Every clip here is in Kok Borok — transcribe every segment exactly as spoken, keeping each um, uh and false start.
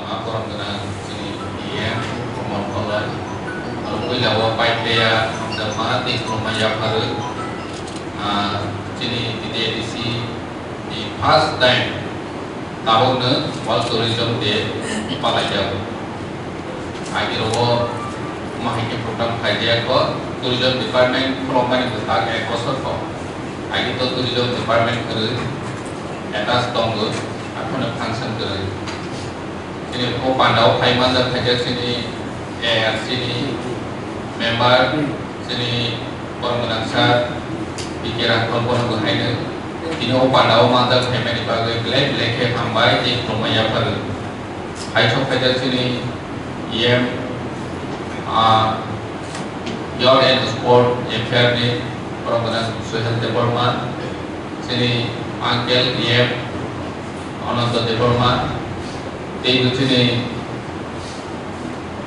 Borok gwnang chini E M Pramod Koloi. Aro puila o paipleya hamjakma tei khulumma yapharwi, ah, chini T T A D C ni first time tabukno World Tourism Day palaijago. Agirok o ma hai khe program khaijak kho, Tourism Department khulumani bwswk ek bosor kho. Agi to Tourism Department kwrwi attach tongo, aphano function kwrwi. Chini o pandao phai manjak khaijak chini A R C ni member, chini borok gwnang sir, B K Rangkhol bono bo haino. Chini o pandao manjak phaimani bagwi belai belai khe hambai tei khulumma yapharwi. Hai sok khaijak chini E M, ah, Youth and Sport Affair ni borok gwnang Suhel Debbarma, chini uncle E M Ananta Debbarma, tei bo chini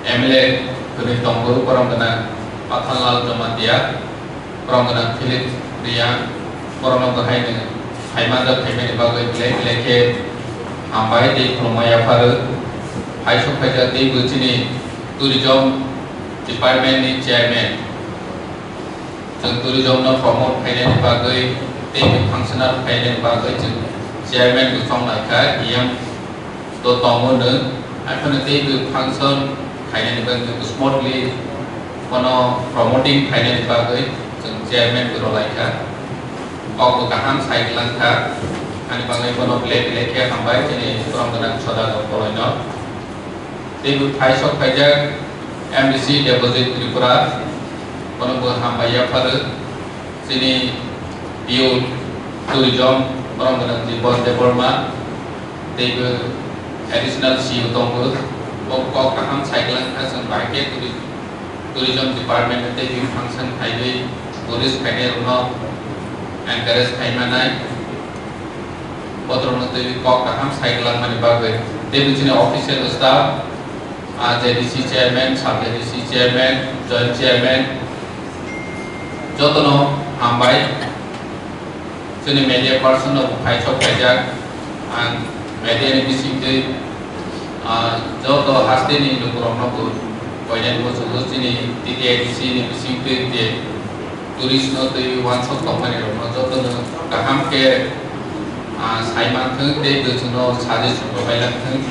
M L A kwrwi tongo, borok gwnang Pathanlal Jamatia, borok gwnang Philip Reang, borokno bo haino phai manjak phaimani bagwi belai belai khe hambai tei khulumma yapharwi. Hai sok khaijak tei bo chini Tourism Department ni Chairman. Chwng tourism no promote khainani bagwi tei functional khainani bagwi chwng chairman bo chongnai kha, E M to tongo nwng. Aphano tei bo function khainani bagwi smoothly bono promoting khainani bagwi chwng chairman bo rwlai kha. Kok bo kaham sai glang kha. Ani bagwi bono belai belai khe hambai chini borok gwnang Sodagar Koloi no. Tei bo phai sok khaijak M D C Debojit Tripura, bono bo hambai yapharwi. Chini P O Tourism, borok gwnang Jibon Debbarma, tei bo additional C E O tongo. Bo kok kaham sai glang kha, chwng bai khe touri-, Tourism Department tei bo function khaiwi tourist khainai rokno encourage khai manai. Botrokno twi kok kaham sai glak mani bagwi tei bini official staff, ah, J D C chairman, sub J D C chairman, joint chairman, jotono hambai. Chini media person no phai sok khaijak, ang media ni bisingtwi, ah, joto haste ni lukurokno bo koinani muchungo chini T T A D C ni bisingtwi je tourist no twi uansuk tongmani rokno jotono kaham khe, ah, sai manthwng tei bwswkno suggestion rwbai langthwng.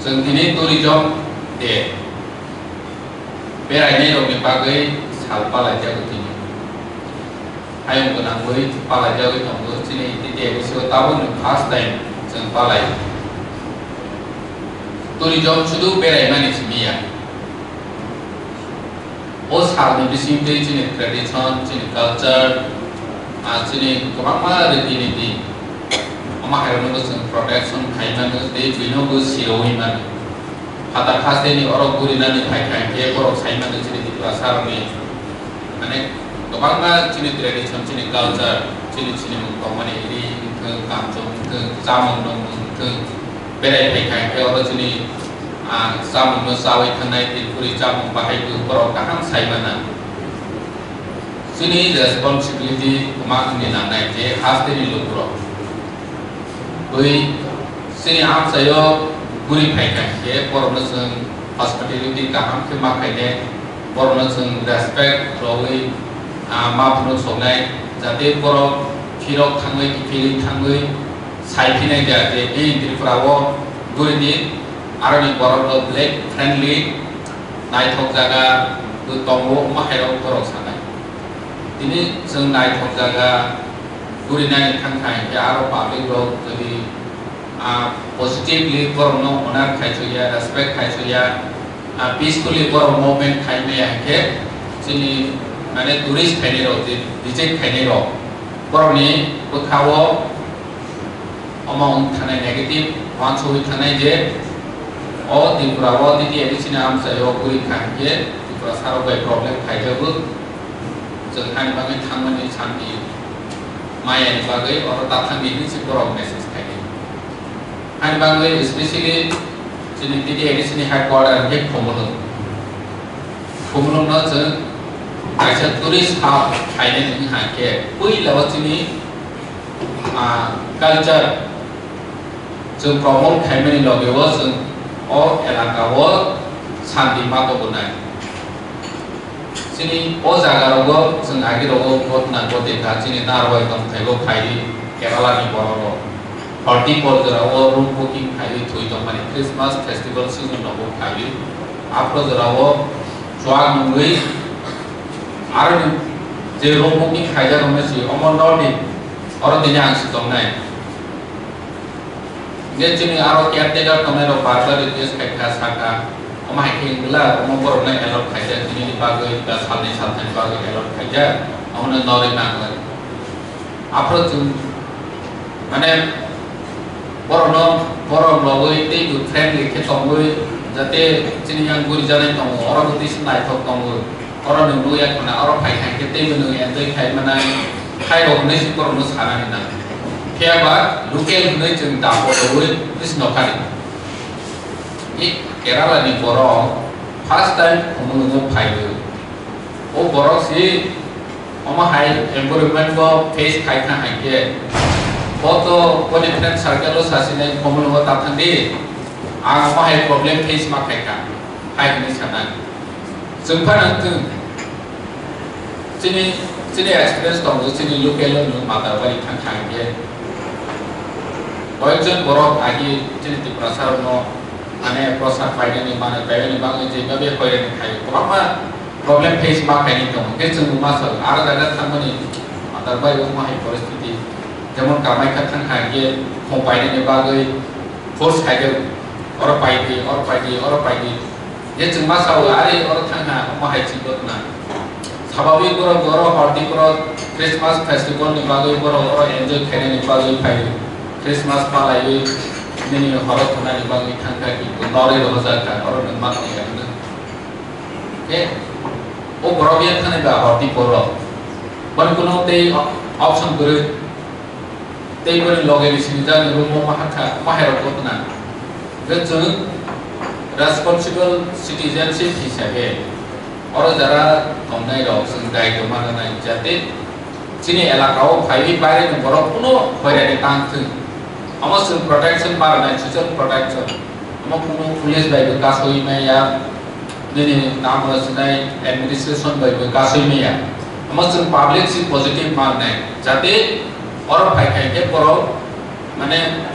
Chwng tini tourism de berainai rokni bagwi sal palai jago tini. Hayung gwnangwi palai jagwi tongo chini T T A D C o tabukni first time chwng palai. Tourism sudu beraimani simi ya. O salni bisingtwi chini tradition, chini culture, ah, chini kwbangma riti niti, omo hairokno bo chwng protection khai mano tei buino bo sirogwi mano. Phatar hasteni oro gurinani phaikha hinkhe borok sai mano chini Tiprasarokni, mane, kwbangma chini tradition, chini culture, chini sinimung tongmani ri wngthwng, kamchwng wngthwng, chamung nwngmung wngthwng, berai phaikha hinkhe oro chini ah, chamungno chawi thangnai, tei kwrwi chamung bahai borok kaham sai mana. Chini responsibility kwma wngwi nangnai je hasteni lukurok. Bui chini amchaio buri phaikha hinkhe borokno chwng hospitality kaham khe ma khainai, borokno chwng respect rwwi, ah, ma phunuk soknai, jate borok phirok thangwi, kiphilwi thangwi, sai phinai dia je bini Tripura o gurini aroni borok rok belai friendly, naithok jaga bo tongo, omo hai rok borok sanai. Tini chwng naithok jaga gurinani thang kha hinkhe aro public rok jodi, ah, positively borok no honor khai chuya, respect khai chuya, ah, peacefully borok movement khai maya hinkhe chini mane tourist khainai rok je visit khainai rok borokni bwkha o omo wng thanai negative uansugwi thanai je o Tripura o T T A D C ni amchai o kwrwi kha hinkhe Tiprasa rok bai problem khaijago. Chwng hani bagwi thangmani santi maya ni bagwi oro ta thangdi hinwi se borok message khaidi. Hani bagwi specially chini T T A D C ni headquarter hinkhe Khumulwng. Khumulwng no chwng kaisa tourist hub khainani wngkha hinkhe puila o chini, ah, culture, Chwng promote khaimani loge o chwng o elaka o santi ma tobonai. Chini o jaga rogo chwng agi rogo gotna gote kha chini narwai tong thaibo khaidi Kerala ni borok rok. Horti por jora o room booking khaidi thwi tongmani Christmas festival season rogo khaidi. Aphro jora o chuak nungwi aro ni je room booking khaijak rok no si omo nordi oro tini ang si tongnai. Hingke chini aro caretaker tongnai rok bar bar request khaikha, sakha, omo hai khe wngla, omo borok no allot khaijak, tini ni bagwi ba salni salthani bagwi allot khaijak, omo no norwi nanglai. Aphro chwng, mane, borok no, borok logwi teibo friendly khe tongwi, jate chini yang guri janai tongo, oro bo tei se naithok tongo. Oro nwng nukya khna, oro phai kha khe teibo nwng enjoy khai manai, khai rok hwnwi se borok no sanani nang. Phiya ba local hwnwi chwng dapo rwui twi se nokha di. I Kerala ni borok first time Khumulwngo phaiwi. O borok si omo hai environment bo face khai kha hai khe. Bo to boni friend circle o sasinai Khumulwngo ta thang di. Ang omo hai problem face ma khai kha. Hai hwnwi sanai. Chwng phano wngthung, chini, chini experience tongo, chini local o nwng Matarbari thang thang khe. Koyekjon borok agi chini Tiprasa rokno, mane, prosad painani, mane, painani bagwi je babe hoirani khai. Kwbangma problem face ma khaini tongo. Khe chwng ma sao, aro jaga thangmani Matarbari o ma hai poristiti. Jemon Kamaikha thang thang khe khong painani bagwi force khai khe, oro pai di, oro pai di, oro pai di. Je chwng ma sao, "Are, oro thang ha, omo hai chini gotna." Sabawi borok oro horti borok Christmas festival ni bagwi borok oro enjoy khainani bagwi phai. Christmas palaiwi nini horo thwngnani bagwi thang kha, kintu norwi rohorjak kha, oro nwng ma tongya hwnwi. Khe o borok yang thani ba horti borok. Boni kuno tei option kwrwi. Tei boni loge ni sinijak ni room o ma hakha, ma hai rok gotna. Hwnkhe chwng responsible citizenship hisabe oro jara tongnai rok chwng daitw mananai, jate chini elaka o phaiwi baire ni borok kuno hoirani tang thung. Omo chwng protection ma rwnai, social protection. Omo kuno police bai bo kasui maya, nini tamo sinai administration bai bo kasui maya. Omo chwng public si positive ma rwnai, jate oro phai khai khe borok, mane,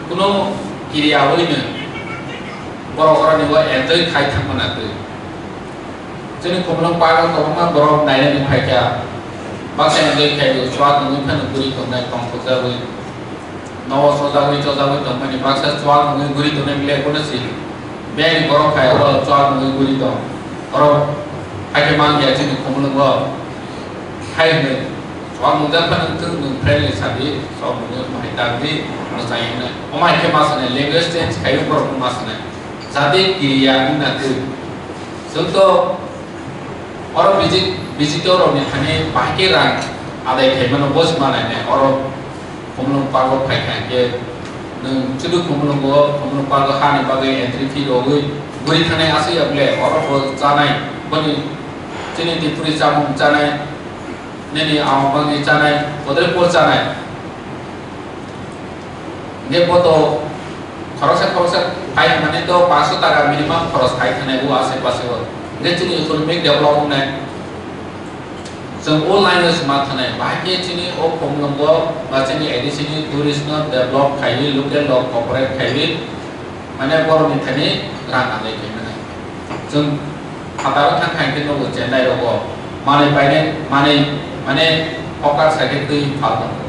kuno kiriya oi no borok oro ni bo enjoy khai thang mana twi. Chini Khumulwng park o kwbangma borok nainani phaikha, baksa enjoy khaio, chuak nungwi phano bwrwi tongnai tongthokjagwi, nogo chojagwi chojagwi tongmani, baksa chuak nungwi bwrwi tongnai bile kono si beng borok khai oro chuak nungwi bwrwi tong, oro haikhe mangya chini Khumulwngo hai hwnwi chuak nungjak phano wngthung nwng friendly sadi, chuak nungwi omo hai tangdi, mwchai hwnwi omo hai khe ma sanai, language change khaio borok ma sanai, jati kiriya wngna twi. Chwng to oro visit, visitor rokni thani bahai khe rang adai khaimano bo se ma nainai. Oro Khumulwng park o phai kha khe nwng chudu Khumulwngo, Khumulwng park o hani bagwi entry fee rogwi bwrwi thanai aswk ya bole oro bo chanai boni chini Tripuri chamung chanai nini ama bagwi chanai bodre por chanai. Hingke bo to khoroksa khoroksa phai hwnmani to paanch sho taka minimum khoros khai thanai o ashe pashe o. Hingke chini economic develop wngnai. Chwng o line o se ma thanai. Bahai khe chini o Khumulwngo ba chini A D C ni tourist no develop khaiwi local rok cooperate khaiwi mane borok ni thani rang adai khai mani. Chwng phataro thang khai khe nugo Chennai rogo manwi painai, manwi, mane hokar sai khe twi phal tongo.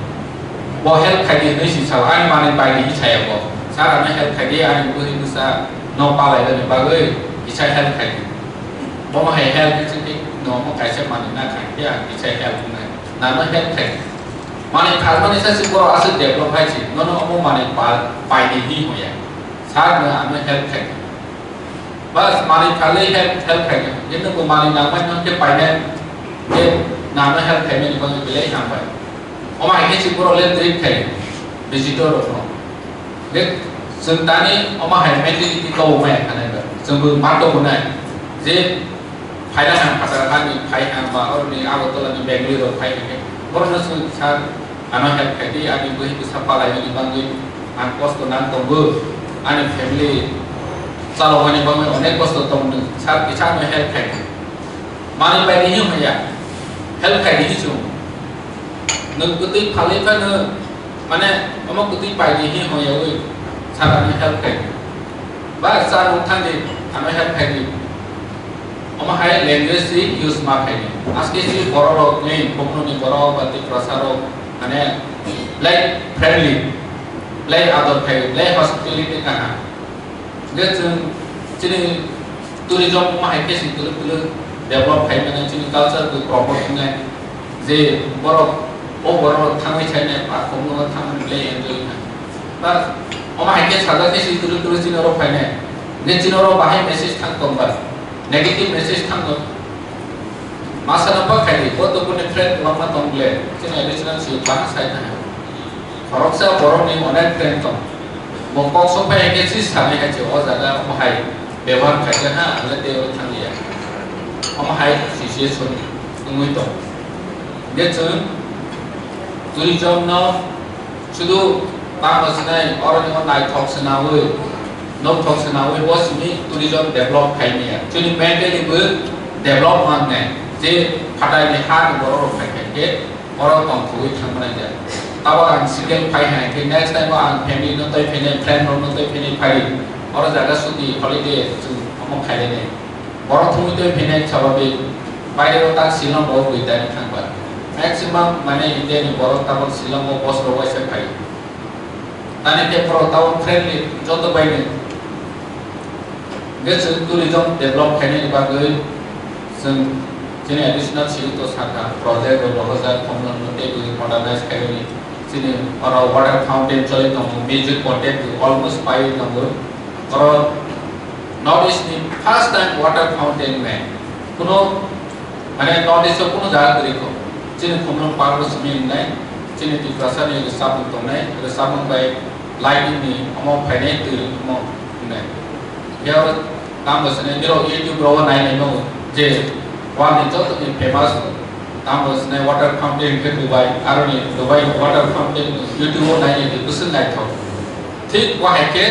Bo help khai di hwnwi si sao, ani manwi pai di hi saya bo. Sir, ano help khai di, ani bwrwi bwsa no palai rwni bagwi kisa help khai di. Bomo hai help khe chwng khe no omo kaisa manwi na khai khe ang kisa help wngnai. Nano help khai di. Manwi phalmani sa si borok aswk develop hai si, nono omo manwi pa-, pai di hi hoya. Sir no ano help khai di. Bas, manwi phalwi help, help khaikha. Kintu bo manwi nangmani hwnkhe painai, je nangno help khaimani bagwi belai hambai. Omo hai khe se borok le treat khai, visitor rokno. Je chwng tani omo hai mentality kobo maya khanai ba. Chwngbo ma tobonai. Je phaina nang phatar hani phai hang ba oroni Agartala ni Bengali rok phai hwnkhe. Borokno chwng sa ano help khai di, ani bwrwi bwsa palai hwnwi bangwi. Ang kosto nang tongo, ani family chalokmani bagwi onek kosto tongno, sir kisa ano help khaidi. Manwi bai di hinwi ya, help khaidi hinwi chwng. Nwng kwtwi phalwi phano, mane, omo kwtwi pai di hinwi yawi, sir ano help khaidi. Ba sir nwng thangdi, ano help khaidi. Omo hai language si use ma khaidi. Aske si borok rok ni, Khumulwng ni borok ba Tiprasa rok, mane, like friendly, like ador khaidi, like hospitality kaham. Hingke chwng chini tourism omo hai khe se kwrwi kwrwi develop khai mano, chini culture bo promote wngnai. Je borok, o borok rok thangwi sainai, pa khumno thangmani belai enjoy wngnai. Ba omo hai khe sajak khe se kwrwi kwrwi chini oro phainai. Hingke chini oro bahai message thang tong ba, negative message thang tong. Masa no pa khai di, bo to kuni friend kwbangma tong ble, chini additional se baha sai thango. Khoroksa borokni onek friend tong. Bo kok sok phai hingke si sanai hai se o jaga omo hai bebohar khaikha ha, ang le tei oro thang liya. Omo hai situation wngwi tong. Hingke chwng tourism no sudu tamo sinai, oro ni naithok se nawi, nokthok se nawi, bo simi tourism develop khai maya. Chini mentally bo develop man nai. Je phatai ni ha ni borok rok khai khai khe, oro tongthogwi thangmani ja. Tabok ang single phai hai khe, next time o ang family no tei phainai, friend rok no tei phainai phai. Oro jaga suti holiday chwng omo khailai nai. Borok thumwi tei phainai sababik. Baire o tak Shillong rok bwi tani thangba. Maximum mane India ni borok tabok Shillong o bus rok waisa phai. Tani khe borok tabok friendly joto bai ni. Hingke chwng tourism develop khainani bagwi chwng chini additional simi to sakha project rok rohorjak, Khumulwng no tei bwi modernize khainani. Chini oro water fountain choli tongo, music content almost pai tongo. Oro North East ni first time water fountain man. Kuno Mane North East o kunu jaga kwrwi kho. Chini Khumulwng park o simi wngnai, chini Tiprasa ni rwchapmung tongnai, rwchapmung bai lighting ni omo phainai twi omo wngnai. Phiya oro tamo swnai nirok YouTube rogo nai nai no je world ni joto ni famous tamo swnai water fountain khe Dubai, aroni Dubai water fountain YouTube o nai nai di bwswk naithok. Thik bo hai khe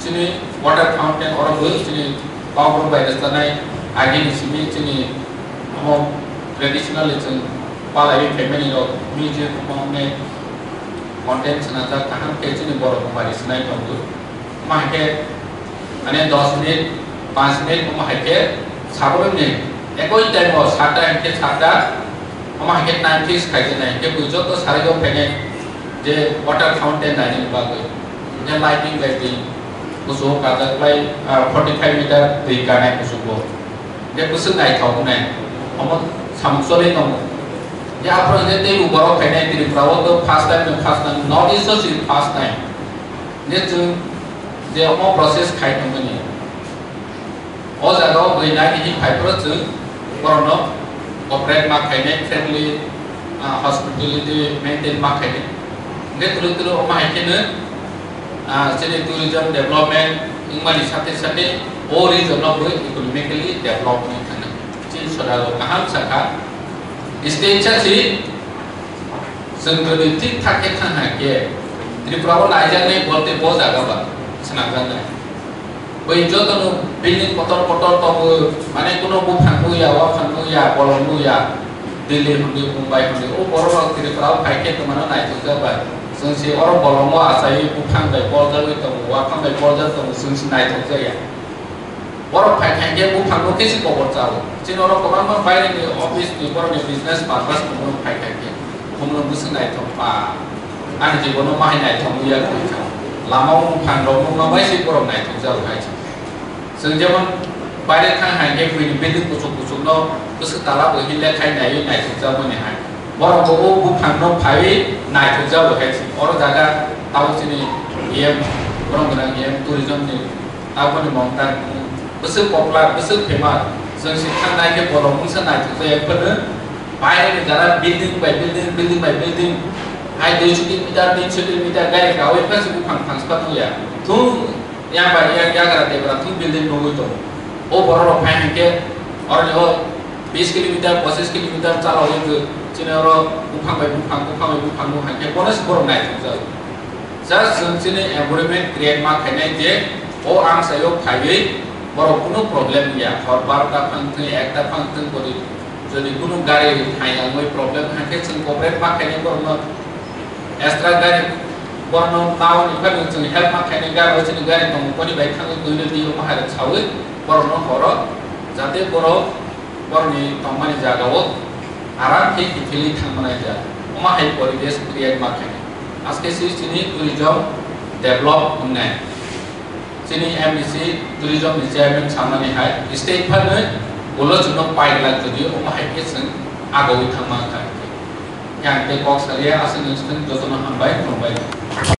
chini water fountain oro bo chini Kokborok bai rwchapnai agini simi chini omo traditionally chwng palaiwi family rok music omo wngwi content swnajak kaham khe chini borok bumari swnai tongo. Omo hai khe mane dos minute, panch minute omo hai khe sabolwng ni ekoi time o satta hai khe satta omo hai khe time fix khai khe nai khe bui joto sarai o phainai je water fountain nainani bagwi. Hingke lighting bai twi kuchugo kajak lai, ah, forty five meter twi kanai kuchugo. Hingke bwswk naithok wngnai. Omo samung choli tongo. Hingke aphuru hingke tei bo borok phainai Tripura o to first time no first time, North East o se first time. Hingke chwng je omo process khai tongmani. O jaga o bwrwi nai hini phai phuru chwng borokno cooperate ma khainai, friendly, ah, hospitality maintain ma khainai. Hingke twrwi twrwi omo hai kheno, ah, chini tourism development wngmani sate sate o region no bo economically develop wngwi thangnai. Chini soda o kaham sakha, state sa si chwng jodi thik thak khe thang hai khe Tripura o naijaknai bolte bo jaga ba swnamjaknai. Bai jotono building kotor kotor tongo, mane kuno buphang bo ya, waphang bo ya, bolong bo ya, Delhi hwndi, Mumbai hwndi, o borok rok Tripura o phai khe twmano naithokjak bai. Chwng se oro bolongo achaiwi buphang bai boljagwi tongo, waphang bai boljak tongo, chwng se naithokjak ya. Borok phai khai khe buphang no khe se kobor chao. Chini oro kwbangma baire ni office ni borok ni business purpose ni phai khai khe. Khumulwng bwswk naithok pa. Ani jibono ma hai naithok ya koi kha. Lama o buphang rok nukma bai se borok naithok jao hai se. Chwng jemon baire thang hai khe buini building kuchuk kuchuk no bwswk tala bo hinle khai naiwi naithok jao mani hai. Borok bo o buphang no phaiwi naithok jao hai se. Oro jaga tabuk chini E M, borok gwnang E M tourism ni Aboni mongtan bwswk popular, bwswk famous. Chwng se thang nai khe bolong wngsa naithok jaya phano. Baire ni jara building by building, building by building. Hai dui soti meter, tin soti meter gari kawi phano se buphang thangsa nuya. Thung yang bai yang yagra debra thung building nugwi tongo. O borok rok phai hwnkhe oro ni o bis kilometer, pochis kilometer chalogwi chini oro buphang bai buphang, buphang bai buphang nung hwnkhe bono se borok naithok jago. Just chwng chini environment create ma khainai je o ang sayo phaiwi borok kunu problem ya, hor barota phang thwng, ekta phang thwng, bodi jodi kunu gari thai yangwi problem hangkhe chwng cooperate ma khainai borokno extra gari borokno nawi ni phano chwng help ma khainai gari o chini gari tongo koni bai thangwi twi no di omo hai sawi borokno horo jate borok borokni tongmani jagao aram khe kiphilwi thangmani ja omo hai poribesh create ma khainai. Aske si chini tourism develop wngnai. Chini M D C tourism ni chairman samani hai state phano ulo chwngno pai glak jodi omo hai khe chwng agowi thangma kha. Yang tei kok salia aswk ni swng jotono hambai khulumbai.